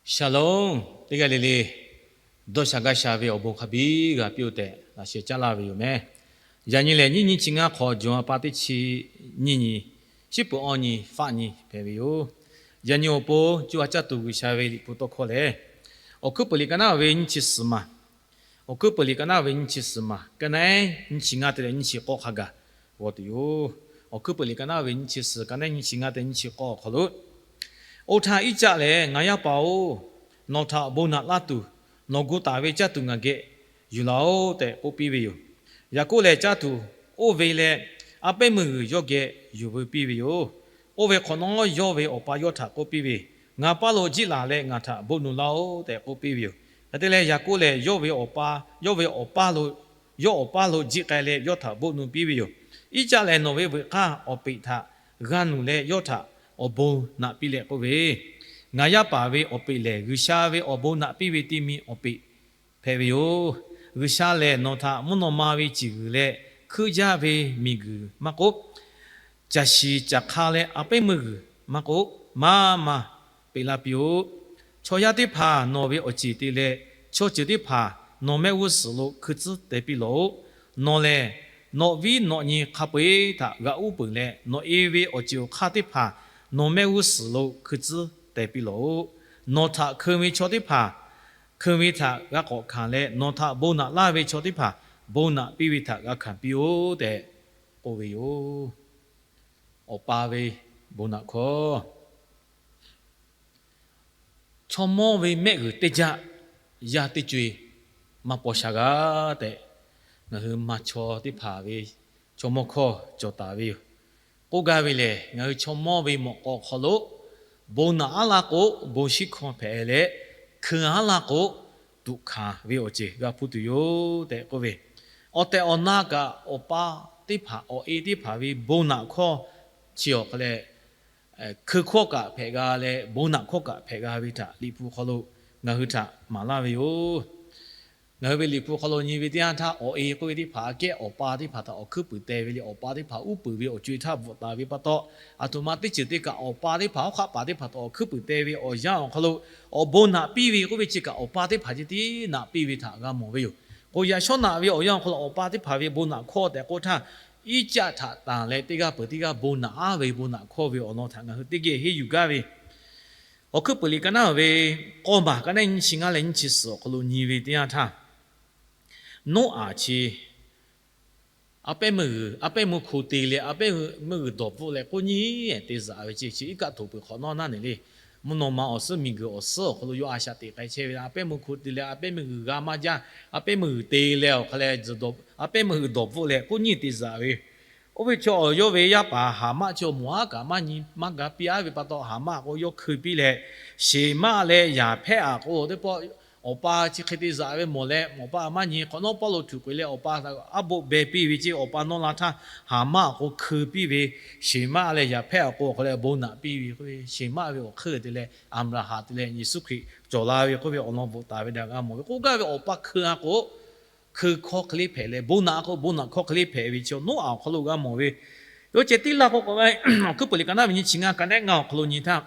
Shalom, teˇ g'aˇ le le dawˇ sha gaˇ sha ve awˬ bon hk'a biˇ g'a piˇ-oˆ tehꞈ laꞈ sheh caˉ laˇ ve yoˬ meh. Yaꞈ nyi lehˬ, nyiˇ nyiˇ chi ngaˇ hk'awꞈ, June ha pa teˇ chi nyiˇ nyi, shiˉ peuˬ awˇ nyi, faˆ nyi hpehꞈ ve yoˬ. Yaꞈ nyi awˬ pon co ha caˇ tuˬ G'uiˬsha ve Liꞈ hpu tawˇ hkawˇ lehˬ, Awˬ hkuiˉ peuˬ liꞈ ka naˉ ve nyiˇ chi suhˍ maˬ, Awˬ hkuiˉ peuˬ liꞈ ka naˉ ve nyiˇ chi suhˍ maˬ, ka naˉ nyiˇ chi ngaˇ te leh nyiˇ chi k'awˇ hk'a gaˬ g'aw tuˬ yoˬ. Awˬ hkuiˉ peuˬ liꞈ ka naˉ ve nyiˇ chi suhˍ, ka naˉ nyiˇ chi ngaˇ te nyiˇ chi k'awˇ awˬ hk'aw lo, Oˇ htaˇ Iˉcaˆ lehˬ, Ngaˬ yaˇ paˍ-oˬ, nawˬ htaꞈ bon naꞈ laˇ tuˬ, nawˬ gu taˍ ve caˇ tuˬ ngaˬ geh yuˬ laˬ-oˆ tehꞈ k'oˆ piˇ ve yoˬ. Yaˍkoˆ lehˬ, caˇ tuˬ oˇ ve leh a pehˉ meuˇ g'uiˬ yawˇ geh yuˬ veu piˇ ve yoˬ. Oˇ ve hk'awꞈ nawˉ yawˇ ve awˬ pa yawˇ htaꞈ k'oˆ piˇ ve, Ngaˬ paˇ lo jiˆ laˬ leh ngaˬ htaꞈ bon nuˬ laˇ-oˆ tehꞈ k'oˆ piˇ ve yoˬ. Hk'e te leh, Yaˍkoˆ lehˬ yawˇ ve awˬ pa, yawˇ ve awˬ paˇ lo, yawˇ awˬ paˇ lo jiˆ k'ai leh yawˇ htaꞈ bon nuˬ piˇ ve yoˬ. Iˉcaˆ lehˬ, nawˬ ve veuꞈ k'aˇ awˬ peꞈ htaꞈ g'a nuˬ leh yawˇ htaꞈ awˬ bon naꞈ piˇ leh k'oˆ ve, Ngaˬ yaˇ paˍ ve awˬ peꞈ lehˬ, G'uiˬsha ve awˬ bon naꞈ piˇ ve teˇ mi awˬ peꞈ hpehꞈ ve yoˬ. G'uiˬsha lehˬ, nawˬ htaꞈ mvuhˇ naw ma ve ciˬ g'uiˬ leh hkuiˉ jaˇ ve miˬ guiˬ maˇ k'oˆ, caˬ shiˍ caˬ hk'a leh a pehˉ meuˇ g'uiˬ maˇ k'oˆ, maˇ maˇ peꞈ laˇ piˇ-oˆ. Chaw yaˇ teˇ hpaˍ nawˬ ve awˬ ceˬ te leh, chaw ceuˬ teˇ hpaˍ nawˬ mehˆ g'uˇ suhˍ lo hkui tcuhˉ teh piˇ lawˬ-oꞈ. Nawˬ lehˬ, nawˬ viˉ nawˬ nyi hk'a peu-eˬ htaꞈ g'aꞈ uˉ peunˍ leh, nawˬ e ve awˬ ceuˬ awˬ hk'aˇ teˇ hpaˍ nawˬ mehˆ g'uˇ suhˍ lo hkui tcuhˉ teh piˇ lawˬ-oꞈ. Nawˬ htaꞈ hkeun ve chaw teˇ hpaˍ hkeun ve htaꞈ g'a k'awꞈ hkanˍ leh, nawˬ htaꞈ bon naꞈ laˇ ve chaw teˇ hpaˍ bon naꞈ piˇ ve htaꞈ g'a hkanˍ piˇ-oˆ tehꞈ k'oˆ ve yoˬ. Awˬ pa ve bon naꞈ hkawˇ. Chaw mawˇ ve mehˆ g'uiˬ teˇ jaˆ yaˇ teˇ co-e maˇ paw sha g'a tehꞈ, ngaˬ hui maˇ chaw teˇ hpaˍ ve chaw mawˇ hkawˇ cawˬ taˍ ve yoˬ. K'oˆ gaˇ ve lehˬ, ngaˬ hui chaw mawˇ ve mawꞈ k'aw hk'aw lo bon naꞈ aˉ laˇ k'o, bon shiˉ hkawˇ hpehꞈ leh, hkeun aˉ laˇ k'o, tuꞈ hkanˍ ve awˬ ceuˬ g'a hpuˇ tuˬ yoˬ tehꞈ k'oˆ ve, awˬ tehˬ awˬ na kaꞈ awˬ pa teˇ hpaˍ, awˬ e teˇ hpaˍ ve bon naꞈ hkawˇ chi awˬ hk'aw leh, hkeun hkawˇ kaꞈ hpehꞈ g'a leh, bon naꞈ hkawˇ kaꞈ hpehꞈ g'a ve htaꞈ Liꞈ hpu hk'aw lo ngaˬ hui htaꞈ maˍ laˇ ve yoˬ. Ngaˬ hui ve Liꞈ hpu hk'aw lo nyi ve teˇ yanˇ htaˇ, awˬ e k'oˆ ve teˇ hpaˍ aꞈ kehˉ awˬ pa teˇ hpaˍ htaꞈ awˬ hkuiˉ puiˍ te ve le, awˬ pa teˇ hpaˍ uˉ peunˍ ve awˬ co-e htaˇ bvuhꞈ taˍ ve pa taw, aˬ htoꞈ ma teˇ ceuˬ te kaꞈ awˬ pa teˇ hpaˍ hawˉ hk'aˆ paˍ teˇ hpaˍ htaꞈ awˬ hkuiˉ puiˍ te ve awˬ yanˇ awˬ hk'aw lo, awˬ bon naꞈ piˇ ve k'oˆ ve chi kaꞈ awˬ pa teˇ hpaˍ ceh tiˉ naꞈ piˇ ve htaꞈ g'a mawˬ ve yoˬ. K'o, yaꞈ shawˉ naꞈ ve awˬ yanˇ awˬ hk'aw lo awˬ pa teˇ hpaˍ ve bon naꞈ hkawˇ tehꞈ k'oˆ htaˇ, Iˉcaˆ htaꞈ tanˬ leh teˇ g'aˇ peuˬ teˇ g'aˇ bon naꞈ aˉ ve bon naꞈ hkawˇ ve awˬ lawn htaꞈ ngaˬ hui teˇ geh henˇ yuˬ gaˇ ve, Awˬ hkui puiˍ liꞈ ka naˉ ve k'awˇ maˬ ka naˉ nyiˇ chi ngaˇ leh nyiˇ chi suhˍ awˬ hk'aw lo nyi ve teˇ yanˇ htaˇ, Noˉaꞈ chi a pehˉ meuˇ g'uiˬ, a pehˉ meuˇ hko te leh a pehˉ meuˇ g'uiˬ dawˬ bvuhˆ leh k'oˆ nyiˇ te zaꞈ ve ceˇ, chi iˉ kaˆ htoꞈ peuˬ hk'awꞈ nawˉ naˉ ne le. Mvuhˇ naw ma awˬ suhˉ miˬ guiˬ awˬ suhˉ awˬ hk'aw lo yawˇ a shaꞈ teꞈ k'ai chehˇ ve, a pehˉ meuˇ hko te leh a pehˉ meuˇ g'uiˬ g'a maˇ jaˇ, a pehˉ meuˇ g'uiˬ te leh awˬ hk'a leh, a pehˉ meuˇ g'uiˬ dawˬ bvuhˆ leh k'oˆ nyiˇ te zaꞈ ve. Oˇ ve chaw yawˇ ve yaˇ paˍ Haˍmaˆ chi awˬ moˍ aˉ kaꞈ maˇ nyi maˇ ga piˇ aˉ ve pa taw, Haˍmaˆ k'o yawˇ hkui piˇ leh, Sheˍmaˆ leh Yaˍhpehˆ aꞈ k'o teˇ pawˆ awˬ pa chi hk'e te zaꞈ ve mawˬ leh, awˬ pa maˇ nyi hk'awꞈ nawˉ Pawˇluꞈ htuꞈ k'oꞈ-e leh awˬ pa aˉ boˆ beh piˇ ve ceˇ, awˬ pa nawˇ la htaˇ Haˍmaˆ aꞈ k'o hkui piˇ ve, Sheˍmaˆ leh Yaˍhpehˆ aꞈ k'o awˬ hk'aw leh bon naꞈ piˇ ve k'oˆ ve, Sheˍmaˆ ve awˬ hk'eun te leh Aˍbraˍhanˍ te leh Yeˍsuˆ Hkriꞈ cawˬ la ve k'oˆ ve awˬ lawn bvuhꞈ taˍ ve htaꞈ g'a mawˬ ve. K'oˆ gaˇ ve awˬ pa hkui-a k'o, hkui hkawˇ hk'e le hpehꞈ leh, bon naꞈ k'o bon naꞈ hkawˇ hk'e le hpehꞈ ve chi Noˉaꞈ awˬ hk'aw lo g'a mawˬ ve. Yawˇ ceh tiˉ laˇ k'o k'o, Awˬ hkui puiˍ liꞈ ka naˉ ve nyiˇ chi ngaˇ ka naˉ ngaˇ awˬ hk'aw lo nyi htaˇ,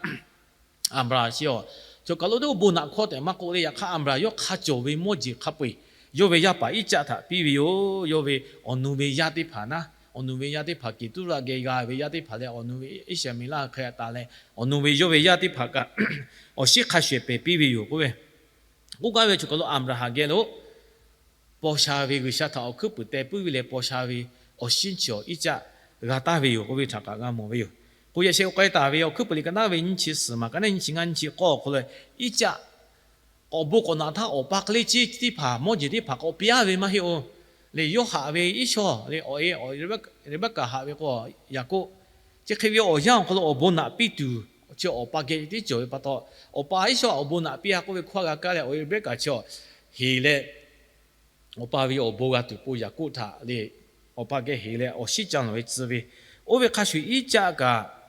Aˍbraˍhanˍ chi awˬ, chaw kaˬ lo teˇ g'aˇ bon naꞈ hkawˇ tehꞈ maˇ k'oˆ le. Yaꞈ hk'aˇ Aˍbraˍhanˍ yawˇ hk'a cawˬ ve mawˇ jeˬ hk'a peu-eˬ yawˇ ve yaˇ paˍ Iˉcaˆ htaꞈ piˇ ve yoˬ. Yawˇ ve awˬ nu ve yaˇ teˇ hpaˍ naˉ, awˬ nu ve yaˇ teˇ hpaˍ Keˍtuˉraˆ geh g'a ve yaˇ teˇ hpaˍ leh awˬ nu ve Iˉsaˍmeˍlaˆ hk'e taˍ leh, awˬ nu ve yawˇ ve yaˇ teˇ hpaˍ kaꞈ awˬ shiˉ hk'a shuˍ pehˍ piˇ ve yoˬ k'oˆ ve. K'oˆ gaˇ ve chaw kaˬ lo Aˍbraˍhanˍ geh lo paw sha ve G'uiˬsha htaꞈ awˬ hkuiˉ puiˍ teh puiˉ ve leh paw sha ve awˬ shiˉ chi awˬ Iˉcaˆ g'a taˍ ve yoˬ k'oˆ ve htaꞈ kaꞈ g'a mawˬ ve yoˬ. K'o, yaꞈ sheh k'ai taˍ ve Awˬ hkui puiˍ liꞈ ka naˉ ve nyiˇ chi suhˍ maˬ ka naˉ nyiˇ chi ngaˇ nyiˇ chi k'awˇ awˬ hk'aw lo, Iˉcaˆ k'awꞈ bon k'awꞈ naꞈ htaˇ awˬ pa hk'e le ceˇ teˇ hpaˍ mawˇ jeˬ teˇ hpaˍ k'awꞈ piˇ-a ve maˇ heˆ-oˬ. Leh yawˇ haꞈ ve Iˉsawˇ leh awˬ e Reˍbaˆkaˍ haꞈ ve k'o, Yaˍkoˆ, chi hk'e ve awˬ yanˇ awˬ hk'aw lo awˬ bon naꞈ piˇ tuˬ chi awˬ pa geh tiˉ cawˬ ve pa taw, awˬ pa Iˉsawˇ awˬ bon naꞈ piˇ-a k'oˆ ve hkawˇ g'a kaˇ leh awˬ e Reˍbaˆkaˍ chi heˍ leh awˬ pa ve awˬ bon g'a tuˬ po Yaˍkoˆ htaꞈ le awˬ pa geh heˍ leh awˬ shiˉ ca lawˬ ve tcuh ve. Oˇ ve hk'a shuˍ Iˉcaˆ kaꞈ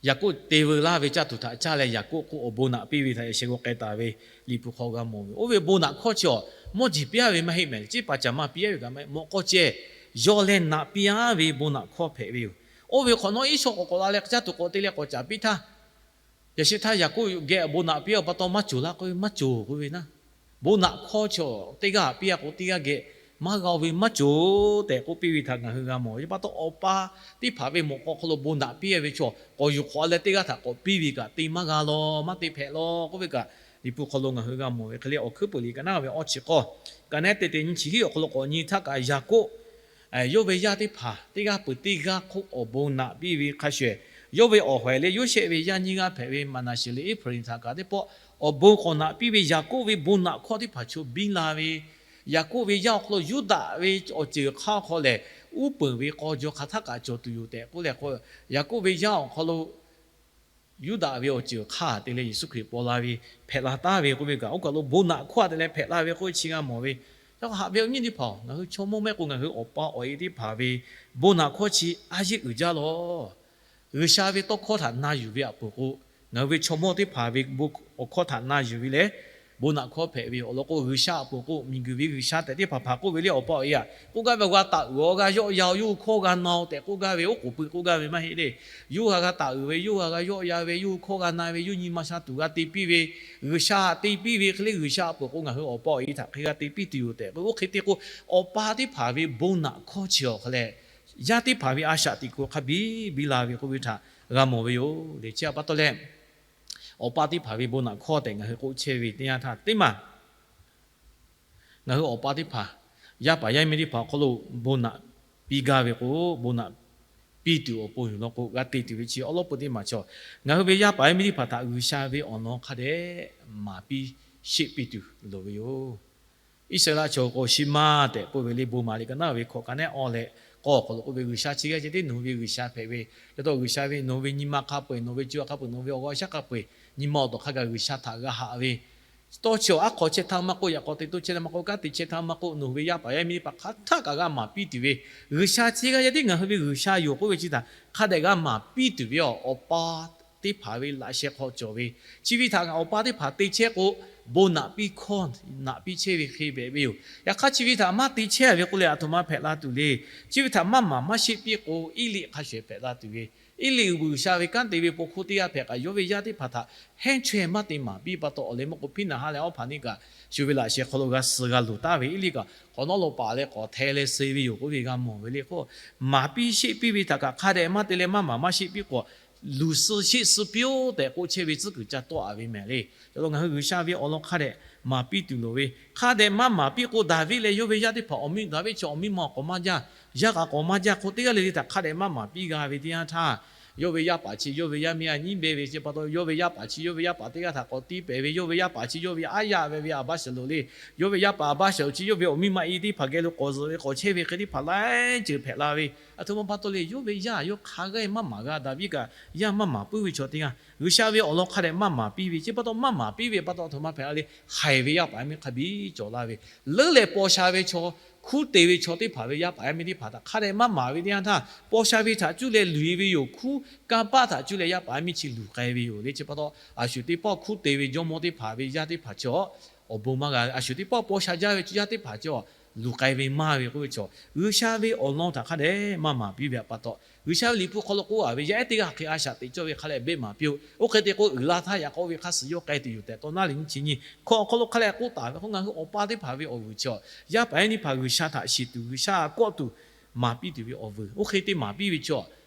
Yaˍkoˆ te veu laˇ ve caˇ tuˬ htaꞈ caˇ leh Yaˍkoˆ k'o awˬ bon naꞈ piˇ ve htaꞈ yaꞈ sheh g'aw k'ai taˍ ve Liꞈ hpu hk'aw g'a mawˬ ve. Oˇ ve bon naꞈ hkawˇ chi awˬ mawˇ jeˬ piˇ-a ve maˇ heˆ mehˍ, ceˇ paˍ caˍ ma piˇ-a ve kaꞈ maˇ heˆ, mawꞈ k'aw ceh yawˇ leh naꞈ piˇ-a ve bon naꞈ hkawˇ hpehꞈ ve yoˬ. Oˇ ve hk'awꞈ nawˉ Iˉsawˇ k'awꞈ k'awꞈ la leh caˇ tuˬ k'awꞈ te leh k'awꞈ caˍ piˇ htaˇ, Yaꞈ sheh htaˇ Yaˍkoˆ geh bon naꞈ piˇ-a pa taw maˇ cawˬ laˇ k'oˆ ve, maˇ cawˬ k'oˆ ve naˉ. Bon naꞈ hkawˇ chi teˇ g'aˇ haꞈ piˇ-a k'o teˇ g'aˇ geh maˇ g'a-o ve maˇ cawˬ tehꞈ k'oˆ piˇ ve htaꞈ ngaˬ hui g'a mawˬ ve pa taw, awˬ pa teˇ hpaˍ ve mawꞈ k'aw hk'aw lo bon naꞈ piˇ-a ve chaw k'awꞈ yuˬ hk'awꞈ leh teˇ g'aˇ htaꞈ k'awꞈ piˇ ve kaꞈ te maˇ g'a law, maˇ te hpehꞈ law k'oˆ ve kaꞈ, Liꞈ hpu hk'aw lo ngaˬ hui g'a mawˬ ve hk'e le. Awˬ hkuiˉ puiˍ liꞈ ka naˉ ve awˇ chi k'awˇ, ka naˉ te te nyi chi hiˉ awˬ hk'aw lo k'awꞈ nyi htaˇ kaꞈ Yaˍkoˆ yawˇ ve yaˇ teˇ hpaˍ teˇ g'aˇ peuˬ teˇ g'aˇ hk'oˆ awˬ bon naꞈ piˇ ve hk'a shuˍ, yawˇ ve awˬ hawehˬ leh Yoˇsehꞈ ve yaˇ nyiˇ g'aˇ hpehꞈ ve Maˍnaˍseˍ leh Eˇphraˍriˍm htaꞈ kaꞈ teˇ pawˆ awˬ bon k'awꞈ naꞈ piˇ ve Yaˍkoˆ ve bon naꞈ hkawˇ teˇ hpaˍ chaw biˇ la ve, Yaˍkoˆ ve yaˇ awˬ hk'aw lo Yuˇdaꞈ ve awˬ ceuˬ hk'aˇ hk'aw lehˬ, uˉ peunˍ ve k'aw jaw hk'aˬ htaˇ kaꞈ cawˬ tuˬ yoˬ tehꞈ k'oˆ leh k'o, Yaˍkoˆ ve yaˇ awˬ hk'aw lo Yuˇdaꞈ ve awˬ ceuˬ hk'aˇ te leh Yeˍsuˆ Hkriꞈ paw la ve hpehꞈ la taˍ ve k'oˆ ve kaꞈ, oˇ kaˬ lo bon naꞈ hkawˇ te leh hpehꞈ la ve k'oˆ ve chi g'a mawˬ ve. Yaꞈ hk'aˇ haꞈ ve awˬ nyi teˇ hpaˍ-oˬ, ngaˬ hui chaw mawˇ mehˆ k'o ngaˬ hui awˬ pa awˬ e teˇ hpaˍ ve bon naꞈ hkawˇ chi a yeˇ uiˍ jaˇ lawˬ. G'uiˬsha ve tawˇ hkawˇ htaꞈ na yuˬ ve a peuˬ k'o, ngaˬ hui ve chaw mawˇ teˇ hpaˍ ve awˬ hkawˇ htaꞈ na yuˬ ve leh, bon naꞈ hkawˇ hpehꞈ ve awˬ lawn k'o, G'uiˬsha a peuˬ k'o, miˬguiˬ ve G'uiˬsha tehꞈ teˇ hpaˍ hpaˍ k'oˆ ve le. Awˬ pa awˬ e aꞈ k'oˆ gaˇ ve, g'a taˍ uiˍ-aˬ, g'a yawˆ yan-aˬ, yawˇ hui hkawˇ g'a na-oˬ tehꞈ k'oˆ gaˇ ve, oˉ k'oˍ pui k'oˆ gaˇ ve maˇ heˆ le. Yawˇ hui g'a taˍ uiˍ ve, yawˇ hui g'a yawˆ yan ve, yawˇ hui hkawˇ g'a na ve, yawˇ nyi ma sha tuˬ g'a te piˇ ve, G'uiˬsha htaꞈ te piˇ ve hk'e le. G'uiˬsha a peuˬ k'o, ngaˬ hui awˬ pa awˬ e htaꞈ hk'e g'a te piˇ tuˬ yoˬ tehꞈ k'o, oˇ hk'e te k'o, awˬ pa teˇ hpaˍ ve bon naꞈ hkawˇ chi awˬ hk'a leh, yaˇ teˇ hpaˍ ve a shaꞈ teꞈ kuˬ hk'a biˇ biˇ la ve k'oˆ ve htaꞈ g'a mawˬ ve yoˬ le. Chi a pa taw leh, awˬ pa teˇ hpaˍ ve bon naꞈ hkawˇ tehꞈ ngaˬ hui k'oˆ chehˇ ve teˇ yanˇ htaˇ teˇ maˬ, ngaˬ hui awˬ pa teˇ hpaˍ, yaˇ paˍ yaˇ miˇ teˇ hpaˍ awˬ hk'aw lo bon naꞈ piˇ gaˇ ve k'o, bon naꞈ piˇ tuˬ awˬ pon yoˬ law k'o, g'a te tuˬ ve chi awˉ lawˉ peu teˇ maˬ chaw, ngaˬ hui ve yaˇ paˍ yaˇ miˇ teˇ hpaˍ htaꞈ G'uiˬsha ve awˬ lawn hk'a dehꞈ maˍ piˇ sheˆ piˇ tuˬ loˍ ve yoˬ. Iˉsaˍreˍlaˆ chaw k'o, Shiˍmaˇ tehꞈ k'oˆ ve le. Bon maˍ liꞈ ka naˉ ve hkawꞈ ka naˉ awˇ leh k'awˇ awˬ hk'aw lo k'oˆ ve, G'uiˬsha chi g'aˇ ceh tiˉ nawˬ hui ve G'uiˬsha hpehꞈ ve, ca taw G'uiˬsha ve nawˬ hui ve nyi ma hk'a peu-eˬ, nawˬ ve co hk'a peu-eˬ, nawˬ ve awˬ g'aˇ shaˉ hk'a peu-eˬ, nyi ma awˬ tawˍ hk'a gaˬ G'uiˬsha htaꞈ g'a haꞈ ve, tawˇ chi awˬ aˉ hk'aw chehˇ htaˇ maˇ k'oˆ, yaꞈ k'aw te toˇ chehˇ htaˇ maˇ k'oˆ, kanˉ te chehˇ htaˇ maˇ k'oˆ, nawˬ hui ve yaˇ paˍ yaˇ miˇ teˇ hpaˍ hk'a htaˆ kaꞈ g'a maˍ piˇ tuˬ ve, G'uiˬsha chi g'aˇ ceh tiˉ ngaˬ hui ve G'uiˬsha yoˬ k'oˆ ve chi htaꞈ hk'a dehꞈ g'a maˍ piˇ tuˬ ve yoˬ. Awˬ pa teˇ hpaˍ ve laꞈ sheh hk'aw cawˬ ve, chi ve htaꞈ ngaˬ awˬ pa teˇ hpaˍ te chehˇ k'o, bon naꞈ piˇ hkawˇ naꞈ piˇ chehˇ ve hk'e hpehꞈ ve yoˬ. Yaꞈ hk'aˇ chi ve htaꞈ maˇ te chehˇ ve k'o leh, aˬ htoꞈ ma hpehꞈ la tuˬ le. Chi ve htaꞈ maˇ maˍ maˇ sheˆ piˇ k'o, Eˇliˆ hk'a shuˍ hpehꞈ la tuˬ ve, Eˇliˆ uiˍ G'uiˬsha ve kanˉ te ve paw hkuˇ teˇ g'aˇ hpehꞈ kaꞈ, yawˇ ve yaˇ teˇ hpaˍ htaꞈ hehnˇ chaweh maˇ te maˍ piˇ pa taw, awˬ leh mawˇ k'o Hpiˇnaˍhaˆ leh Awˇhpaˍniˆ kaꞈ shu ve laꞈ sheh hk'aw lo g'a suh g'a luˬ taˍ ve, Eˇliˆ kaꞈ hk'awꞈ nawˉ lo paˍ leh k'awꞈ hteh leh suh ve yoˬ k'oˆ ve g'a mawˬ ve le. K'o, maˍ piˇ sheˆ piˇ ve htaꞈ kaꞈ hk'a dehꞈ maˇ te leh maˇ maˍ maˇ sheˆ piˇ k'o, luˬ suh sheˆ suh piˇ-oˆ tehꞈ k'oˆ chehˇ ve tcuhˉ kuiˬ ca tawˆ-a ve mehˍ le. Ca lo ngaˬ hui G'uiˬsha ve awˬ lawn hk'a dehꞈ maˍ piˇ tuˬ loˍ ve, hk'a dehꞈ maˇ maˍ piˇ k'o, Daˍviˆ leh yawˇ ve yaˇ teˇ hpaˍ awˬ miˇ, Daˍviˆ chi awˬ miˇ ma k'awꞈ maˇ jaˇ, yaˇ k'a k'awꞈ maˇ jaˇ k'o, teˇ g'aˇ le le htaꞈ hk'a dehꞈ maˇ maˍ piˇ g'a ve teˇ yanˇ htaˇ, yawˇ ve yaˇ paˍ chi yawˇ ve yaˇ miˇ a nyiˉ beh ve chi pa taw, yawˇ ve yaˇ paˍ chi yawˇ ve yaˇ paˍ teˇ g'aˇ htaꞈ k'awꞈ tiˇ pehˍ ve, yawˇ ve yaˇ paˍ chi yawˇ ve aˉ yaˇ ve ve Aˍbaˇsaˍlonˍ le. Yawˇ ve yaˇ paˍ Aˍbaˇsaˍlonˍ chi yawˇ ve awˬ miˇ ma i teˇ hpaˍ geh lo k'awꞈ zuhꞈ ve k'awꞈ chehˇ ve hk'e teˇ hpaˍ laiˉ ceuˬ hpehꞈ la ve, aˬ htoꞈ ma pa taw le, yawˇ ve yaˇ yawˇ hk'a g'aˇ maˇ maˍ g'a. Daˍviˆ kaꞈ yaˇ maˇ maˍ puiˉ ve chaw teˇ g'aˇ, G'uiˬsha ve awˬ lawn hk'a dehꞈ maˇ maˍ piˇ ve chi pa taw, maˇ maˍ piˇ ve pa taw aˬ htoꞈ ma hpehꞈ la le, haiˬ ve yaˇ paˍ yaˇ miˇ hk'a biˇ cawˬ la ve, leuˉ leh paw sha ve chaw, hkuˇ te ve chaw teˇ hpaˍ ve yaˇ paˍ yaˇ miˇ teˇ hpaˍ htaꞈ hk'a dehꞈ maˇ maˍ ve teˇ yanˇ htaˇ, paw sha ve htaꞈ cuˇ leh luˬ e ve yoˬ. Hkuˇ kanˇ paˆ htaꞈ cuˇ leh yaˇ paˍ yaˇ miˇ chi luˬ k'ai ve yoˬ le. Chi pa taw, a shu teˇ pawˆ hkuˇ te ve jawˇmawˇ teˇ hpaˍ ve yaˇ teˇ hpaˍ chi awˬ bon maˇ g'a. A shu teˇ pawˆ paw sha jaˇ ve yaˇ teˇ hpaˍ chi luˬ k'ai ve maˇ ve k'oˆ ve chaw, G'uiˬsha ve awˬ lawn htaꞈ hk'a dehꞈ maˇ maˍ piˇ ve pa taw, G'uiˬsha ve Liꞈ hpu hk'aw lo k'oˆ-a ve, yaˇ ehˉ teˇ g'aˇ hk'e a shaꞈ teꞈ cawˇ ve hk'a leh beˆ maˍ piˇ-oˆ. Oˇ hk'e te k'o, uiˍ la htaˇ yaꞈ k'aw ve hk'a suhˍ yawˇ k'ai tuˬ yoˬ tehꞈ tawˇ naˉ leh nyi chi nyi hkawꞈ awˬ hk'aw lo hk'a leh k'oˆ taˍ ve k'o, ngaˬ hui awˬ pa teˇ hpaˍ ve awˬ vuiˬ chi, yaˇ paˍ yaˇ miˇ teˇ hpaˍ G'uiˬsha htaꞈ shiˍ tuˬ, G'uiˬsha kawˆ tuˬ maˍ piˇ tuˬ ve awˬ vuiˬ, oˇ hk'e te maˍ piˇ ve chi,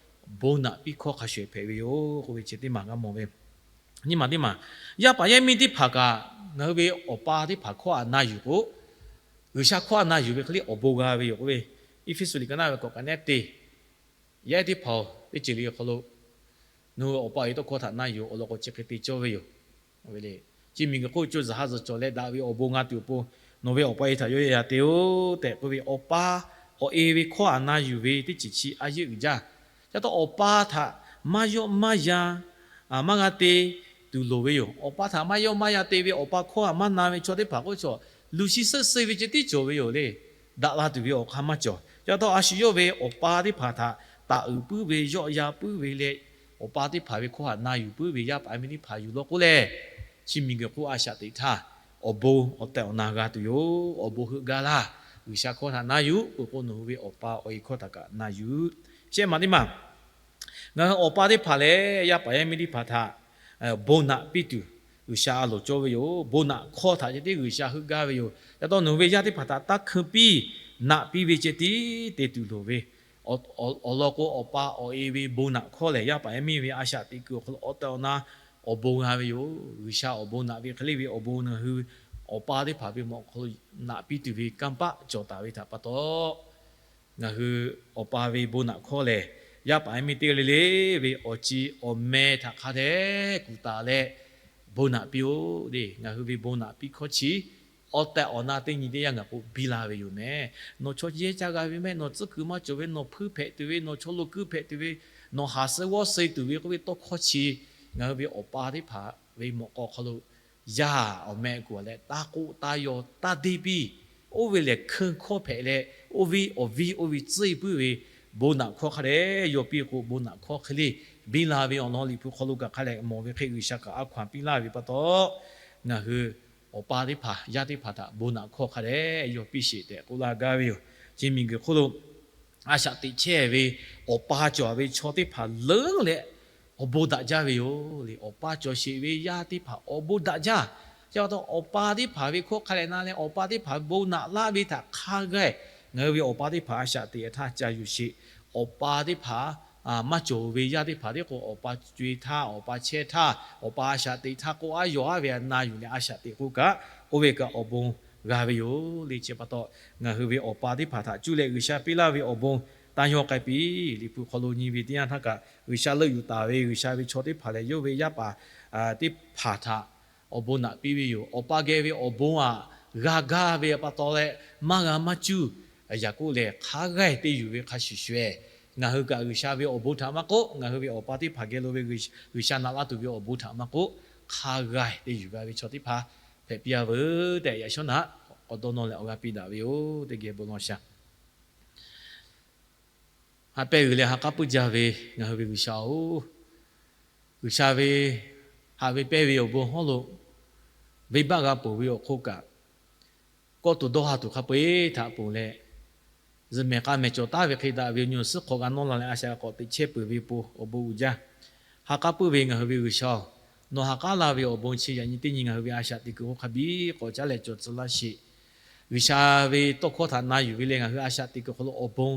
bon naꞈ piˇ hkawˇ hk'a shuˍ hpehꞈ ve yoˬ k'oˆ ve chi teˇ maˬ g'a mawˬ ve. Nyi ma teˇ maˬ, yaˇ paˍ yaˇ miˇ teˇ hpaˍ kaꞈ ngaˬ hui ve awˬ pa teˇ hpaˍ hkawˇ htaꞈ na yuˬ k'o, G'uiˬsha hkawˇ htaꞈ na yuˬ ve hk'e le awˬ bon g'a ve yoˬ k'oˆ ve, Eˇfeˇsuꞈ liꞈ ka naˉ ve k'awꞈ ka nehˉ te, yaˇ ehˉ teˇ hpaˍ-oˬ, teˇ ceuˬ le awˬ hk'aw lo nawˬ hui awˬ pa awˬ e tawˇ hkawˇ htaꞈ na yuˬ awˬ lawn k'o chi hk'e te cawˇ ve yoˬ. Chi miˬguiˬ hk'oˆ co zuhˬ ha zuhˬ cawˬ leh daꞈ ve awˬ bon g'a tuˬ awˬ pon, nawˬ ve awˬ pa awˬ e htaꞈ yawˇ yaˇ yaˇ te-oˬ tehꞈ k'oˆ ve, awˬ pa awˬ e ve hkawˇ htaꞈ na yuˬ ve teˇ ceuˬ chi a yeˇ uiˍ jaˇ. Ca taw awˬ pa htaꞈ maˇ yawˆ maˇ yan, maˇ g'a te tuˬ loˍ ve yoˬ. Awˬ pa htaꞈ maˇ yawˆ maˇ yan te ve, awˬ pa hkawˇ htaꞈ maˇ na ve chaw teˇ hpaˍ k'oˆ ve chaw, luˬ shi suhˆ suhˆ ve ceh tiˉ cawˬ ve yoˬ le. Daꞈ la tuˬ ve awˬ hk'aˇ maˇ cawˬ. Ca taw a shu yawˇ ve awˬ pa teˇ hpaˍ htaꞈ taˍ uiˍ puiˉ ve, yawˆ yan puiˉ ve leh, awˬ pa teˇ hpaˍ ve hkawˇ htaꞈ na yuˬ puiˉ ve yaˇ paˍ yaˇ miˇ teˇ hpaˍ yuˬ law k'oˆ leh, chi miˬguiˬ hk'oˆ a shaꞈ teꞈ htaˇ awˬ bon awˬ tehˬ awˬ na g'a tuˬ yoˬ. Awˬ bon heuˆ gaˇ laˇ. G'uiˬsha hkawˇ htaꞈ na yuˬ peuˬ k'o, nawˬ hui ve awˬ pa awˬ e hkawˇ htaꞈ kaꞈ na yuˬ. Shehˆ maˬ teˇ maˬ, ngaˬ hui awˬ pa teˇ hpaˍ leh yaˇ paˍ yaˇ miˇ teˇ hpaˍ htaꞈ bon naꞈ piˇ tuˬ G'uiˬsha a loˍ cawˇ ve yoˬ. Bon naꞈ hkawˇ htaꞈ ceh tiˉ G'uiˬsha heuˆ gaˇ ve yoˬ. Ca taw nawˬ ve yaˇ teˇ hpaˍ htaꞈ taˇ hkui piˇ, naꞈ piˇ ve ceh tiˉ te tuˬ loˍ ve, awˬ lawn k'o, awˬ pa awˬ e ve bon naꞈ hkawˇ lehˬ, yaˇ paˍ yaˇ miˇ ve a shaꞈ teꞈ kuiˬ awˬ hk'aw lo awˬ tehˬ awˬ na awˬ bon g'a ve yoˬ. G'uiˬsha awˬ bon naꞈ ve hk'e le ve awˬ bon ngaˬ hui awˬ pa teˇ hpaˍ ve mawꞈ hk'aw lo naꞈ piˇ tuˬ ve kanˇ paˆ cawˬ taˍ ve htaꞈ pa taw, ngaˬ hui awˬ pa ve bon naꞈ hkawˇ lehˬ, yaˇ paˍ yaˇ miˇ teˇ g'aˇ le le ve awˬ ci awˬ meh htaꞈ hk'a dehꞈ kuˬ taˍ leh bon naꞈ piˇ-oˆ le. Ngaˬ hui ve bon naꞈ piˇ hkawˇ chi awˬ tehˬ awˬ na teˇ nyi teˇ yanˇ ngaˬ k'o biˇ la ve yoˬ meh. Nawˬ chaw yehˇ caˇ g'a ve meh, nawˬ tcuhˉ kuiˬ maˇ cawˬ ve, nawˬ hpuiˇ hpehꞈ tuˬ ve, nawˬ chaw lo kuiˇ hpehꞈ tuˬ ve, nawˬ haˍ suh g'awˇ suh tuˬ ve k'oˆ ve tawˇ hkawˇ chi ngaˬ hui ve awˬ pa teˇ hpaˍ ve mawꞈ k'aw hk'aw lo yaˇ awˬ meh kuˬ leh taˇ k'oˆ taˇ yaw taˇ deˇ piˇ. Oˇ ve lehˬ hkui hkawˇ hpehꞈ leh, oˇ ve awˬ viˉ oˇ ve tcuhˇ puiˉ ve bon naꞈ hkawˇ hk'a dehꞈ yaw piˇ k'o, bon naꞈ hkawˇ hk'e le biˇ la ve awˬ lawn Liꞈ hpu hk'aw lo kaꞈ hk'a dehꞈ mawˬ ve hk'e G'uiˬsha kaꞈ a hkaw-anˬ piˇ laˇ ve pa taw, ngaˬ hui awˬ pa teˇ hpaˍ yaˇ teˇ hpaˍ htaꞈ bon naꞈ hkawˇ hk'a dehꞈ yaw piˇ sheˍ tehꞈ k'oˆ laˇ gaˇ ve yoˬ. Chi miˬguiˬ hk'oˆ lo a shaꞈ teꞈ chehˇ ve awˬ pa cawˬ ve chaw teˇ hpaˍ leuˉ leh awˬ bon daꞈ jaˇ ve yoˬ le. Awˬ pa cawˬ sheˍ ve yaˇ teˇ hpaˍ awˬ bon daꞈ jaˇ. Chi pa taw awˬ pa teˇ hpaˍ ve hkawˇ hk'a dehꞈ na leh, awˬ pa teˇ hpaˍ bon naꞈ laˇ ve htaꞈ hk'a g'a-e, ngaˬ hui ve awˬ pa teˇ hpaˍ a shaꞈ teꞈ htaˇ ca yuˬ sheˍ. Awˬ pa teˇ hpaˍ maˇ cawˬ ve yaˇ teˇ hpaˍ tiˉ k'o, awˬ pa co-e htaˇ, awˬ pa chehˇ htaˇ, awˬ pa a shaꞈ teꞈ htaˇ k'o, a yaw-aˉ ve na yuˬ leh a shaꞈ teꞈ k'o kaꞈ, oˇ ve kaꞈ awˬ bon g'a ve yoˬ le. Chi pa taw ngaˬ hui ve awˬ pa teˇ hpaˍ htaꞈ cuˇ leh G'uiˬsha piˇ laˇ ve awˬ bon taˇ yawˇ k'ai piˇ. Liꞈ hpu hk'aw lo nyi ve teˇ yanˇ htaˇ kaꞈ, G'uiˬsha leuˆ yuˬ taˍ ve G'uiˬsha ve chaw teˇ hpaˍ lehˬ, yawˇ ve yaˇ paˍ teˇ hpaˍ htaꞈ awˬ bon naꞈ piˇ ve yoˬ. Awˬ pa geh ve awˬ bon aꞈ g'a gaˇ ve pa taw leh, maˇ g'a maˇ cuˇ. Yaˍkoˆ lehˬ hk'a g'a-e te yuˬ ve hk'a shuˍ shuˍ-eˬ, ngaˬ hui kaꞈ G'uiˬsha ve awˬ bon htaꞈ maˇ k'oˆ, ngaˬ hui ve awˬ pa teˇ hpaˍ geh lo ve G'uiˬsha naꞈ laˇ tuˬ ve awˬ bon htaꞈ maˇ k'oˆ, hk'a g'a-e te yuˬ g'a ve chaw teˇ hpaˍ hpehꞈ piˇ-a veuˬ tehꞈ, yaꞈ shawˉ naꞈ k'awꞈ dawˇ nawˇ leh awˬ g'aˇ piˇ daꞈ ve yoˬ. Teˇ geh bon lawˬ shaˍ. Ha pehˇ g'uiˬ leh ha k'aˉ puiˇ jaˇ ve ngaˬ hui ve G'uiˬsha-oˬ, G'uiˬsha ve haꞈ ve pehnˇ ve awˬ bon hawˉ lo venˇbaˆ g'a ponˬ ve awˬ hk'oˆ kaꞈ, kawˆ tuˬ dawˇ ha tuˬ hk'a peu-eˬ htaꞈ ponˬ leh, zuhꞈ mehˬ k'a mehˬ cawˬ taˍ ve hk'e daꞈ ve awˬ nyi awˬ suhˉ hk'aw g'a nawˇ la leh a shaꞈ k'awꞈ teꞈ chehˇ peuˬ ve pon awˬ bon uiˍ jaˇ. Ha k'aˉ puiˇ ve ngaˬ hui ve G'uiˬsha-oˬ, nawˬ ha k'aˉ laˇ ve awˬ bon chi yaꞈ nyi teˇ nyi ngaˬ hui ve a shaꞈ teꞈ kuiˬ hk'oˆ hk'a biˇ k'awꞈ caˉ leh cawˬ tcuh laˇ sheˍ. G'uiˬsha ve tawˇ hkawˇ htaꞈ na yuˬ ve leh ngaˬ hui a shaꞈ teꞈ kuiˬ hk'aw lo awˬ bon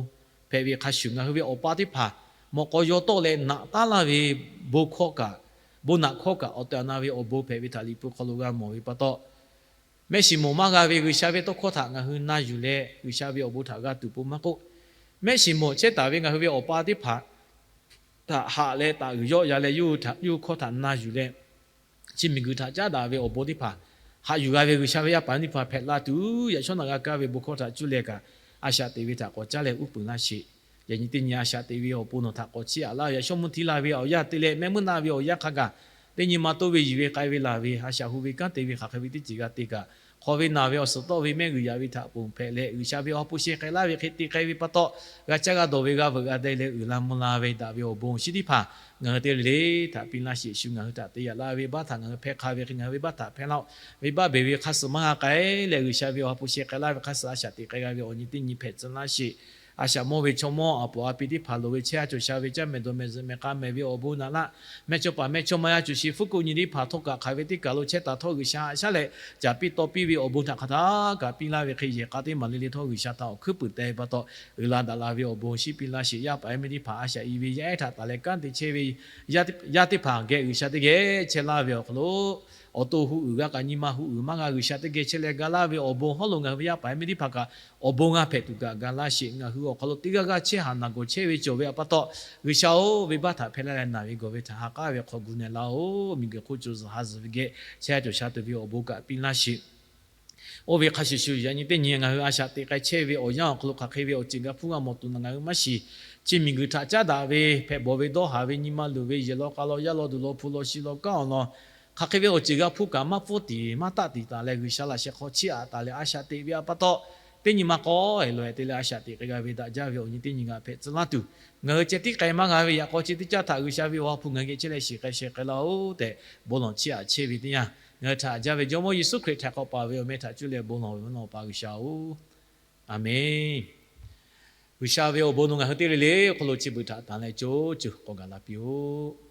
hpehꞈ ve hk'a shuˍ, ngaˬ hui ve awˬ pa teˇ hpaˍ mawꞈ k'aw yaw tawˆ leh naꞈ taˉ laˇ ve bon hkawˇ kaꞈ, bon naꞈ hkawˇ kaꞈ awˬ tehˬ awˬ na ve awˬ bon hpehꞈ ve htaꞈ Liꞈ hpu hk'aw lo g'a mawˬ ve pa taw, mehˆ shiˍ mawˬ maˇ g'a ve G'uiˬsha ve tawˇ hkawˇ htaꞈ ngaˬ hui na yuˬ leh G'uiˬsha ve awˬ bon htaꞈ g'a tuˬ pon maˇ k'oˆ, mehˆ shiˍ mawˬ chehˇ taˍ ve ngaˬ hui ve awˬ pa teˇ hpaˍ htaꞈ haꞈ leh taˍ uiˍ yawˆ ya leh yawˇ hui hkawˇ htaꞈ na yuˬ leh, chi miˬguiˬ htaꞈ caˉ daꞈ ve awˬ bon teˇ hpaˍ haꞈ yuˬ g'a ve G'uiˬsha ve yaˇ paˍ teˇ hpaˍ hpehꞈ la tuˬ, yaꞈ shawˉ naꞈ g'a kaˇ ve bon hkawˇ htaꞈ cuˇ leh kaꞈ, a shaꞈ teꞈ ve htaꞈ k'awꞈ caˉ leh uˉ peunˍ laˇ sheˍ. Yaꞈ nyi teˇ nyi a shaꞈ teꞈ ve awˬ pon nawˬ htaꞈ k'awꞈ chiˇ aꞈ laˇ ve, yaꞈ shawˉ mvuhˇ htiˇ la ve awˬ yanˇ te leh mehˆ meuˇ naˆ ve awˬ yanˇ hk'a gaˬ, teˇ nyi ma toˇ ve yuˬ ve k'ai ve laˬ ve a shaꞈ hu ve kanˉ te ve hk'aˬ hk'e ve teˇ ceuˬ g'a te kaꞈ, hk'aw ve naˬ ve awˬ suhˍ tawˆ ve mehˆ g'uiˬ yaꞈ ve htaꞈ ponˬ hpehꞈ leh, G'uiˬsha ve awˬ ha hpu sheh k'ai laˇ ve hk'e te k'ai ve pa taw, g'a caˇ g'a dawˬ ve g'a veuꞈ g'a deh leh uiˍ la mvuh la ve daꞈ ve awˬ bon chi teˇ hpaˍ ngaˬ hui teˇ g'aˇ le le htaꞈ piˇ laˇ sheˍ. Shu ngaˬ hui htaꞈ te yaꞈ la ve baˆ htaꞈ ngaˬ hui hpehˇ hk'a ve hk'e ngaˬ hui ve baˆ htaꞈ hpehˇ laˇ-oˆ. Venˇbaˆ beˬ ve hk'a suhˍ maˇ g'a k'ai leh, G'uiˬsha ve awˬ ha hpu sheh k'ai laˇ ve hk'a suhˍ a shaꞈ teꞈ k'ai g'a ve awˬ nyi teˇ nyi hpehꞈ tcuh laˇ sheˍ. A shaꞈ mawˇ ve chaw mawˇ a poˍ a pi teˇ hpaˍ loˍ ve chehˇ a cawˬ sha ve caˇ mehˍ dawˬ mehˍ zuhꞈ mehˍ k'a mehˍ ve awˬ bon naꞈ laˇ, mehˇchawˇpaˍ mehˇchawˇma yaˇ cawˬ sheˍ fuˉ kuˆ nyi teˇ hpaˍ htawˇ kaꞈ hk'aˬ ve teˇ kaˬ lo chehˇ taˍ htawˇ G'uiˬsha haꞈ shaˉ leh caˍ piˇ taw piˇ ve awˬ bon htaꞈ hk'aˬ htaˇ kaꞈ piˇ laˇ ve hk'e yehˬ k'a teˇ maˬ le le htawˇ G'uiˬsha htaꞈ awˬ hkuiˉ puiˍ teh ve pa taw, uiˍ la daꞈ la ve awˬ bon shiˉ piˇ laˇ sheˍ. Yaˇ paˍ yaˇ miˇ teˇ hpaˍ a shaꞈ i ve yaˇ ehˉ htaꞈ taˍ leh kanˉ te chehˇ ve yaˇ teˇ hpaˍ geh G'uiˬsha teˇ geh chehˇ laˇ ve awˬ hk'aw lo, awˬ to hu uiˍ g'a kaꞈ nyi ma hu uiˍ maˇ g'a G'uiˬsha teˇ geh chehˇ leh ga laˇ ve awˬ bon hawˉ lo ngaˬ hui ve yaˇ paˍ yaˇ miˇ teˇ hpaˍ kaꞈ awˬ bon g'a hpehꞈ tuˬ kaꞈ ga laˇ sheˍ. Ngaˬ hui awˬ hk'aw lo teˇ g'aˇ g'aˇ chehˇ haˍ naˬ gawˬ chehˇ ve cawˬ ve pa taw, G'uiˬsha-oˬ, venˇbaˆ htaꞈ hpehˇ laˇ leh naˬ ve gawˬ ve htaꞈ ha k'aˉ ve hk'aw gu na laˇ-oˆ. Miˬguiˬ hk'oˆ co zuhˬ ha zuhˬ ve geh chehˇ a cawˬ sha tuˬ ve awˬ bon kaꞈ piˇ laˇ sheˍ. Oˇ ve hk'a shuˍ shuˍ, yaꞈ nyi teˇ nyi ngaˬ hui a shaꞈ teꞈ k'ai chehˇ ve awˬ yanˇ awˬ hk'aw lo hk'aˬ hk'e ve awˬ ceuˬ g'a hpuˇ g'a mawˬ tuˬ naˬ ngaˬ hui maˇ shiˍ. Chi miˬguiˬ htaꞈ caˉ daꞈ ve hpehꞈ bawˬ ve dawˇ haˍ ve nyi ma luˬ ve yehˬ law k'a law yaˇ law duˬ law hpu law shi law kanˉ awˬ lawn, hk'aˬ hk'e ve awˬ ceuˬ g'a hpuˇ kaꞈ maˇ pfuhˇ tiˍ maˇ taˆ tiˍ taˍ leh G'uiˬsha laꞈ sheh hk'aw chiˇ aꞈ taˍ leh a shaꞈ teꞈ ve pa taw, teˇ nyi ma k'awꞈ e lawˬ e te leh a shaꞈ teꞈ k'ai g'a ve daꞈ jaˇ ve awˬ nyi teˇ nyi g'a hpehꞈ tcuh laˇ tuˬ, ngaˬ hui ceh tiˉ k'ai maˇ g'a ve yaꞈ k'aw chi teˇ caˇ htaꞈ G'uiˬsha ve awˬ ha hpu ngaˬ hui geh chehˇ leh shiˍ k'ai sheh k'ai laˇ-oˆ tehꞈ bon lawˬ chiˇ aꞈ chehˇ ve teˇ yanˇ, ngaˬ hui htaꞈ haꞈ jaˇ ve Jawˇmawˇ Yeˍsuˆ Hkriꞈ htaꞈ k'awꞈ paˍ ve awˬ meh htaꞈ cuˇ leh bon lawˬ ve mvuhˇ naw awˬ pa G'uiˬsha-oˬ, Aˍmenˍ. G'uiˬsha ve awˬ bon nawˬ ngaˬ hui teˇ g'aˇ le le awˬ hk'aw lo chi beuꞈ htaꞈ tanˬ leh co co k'awꞈ gaˬ la piˇ-oˆ.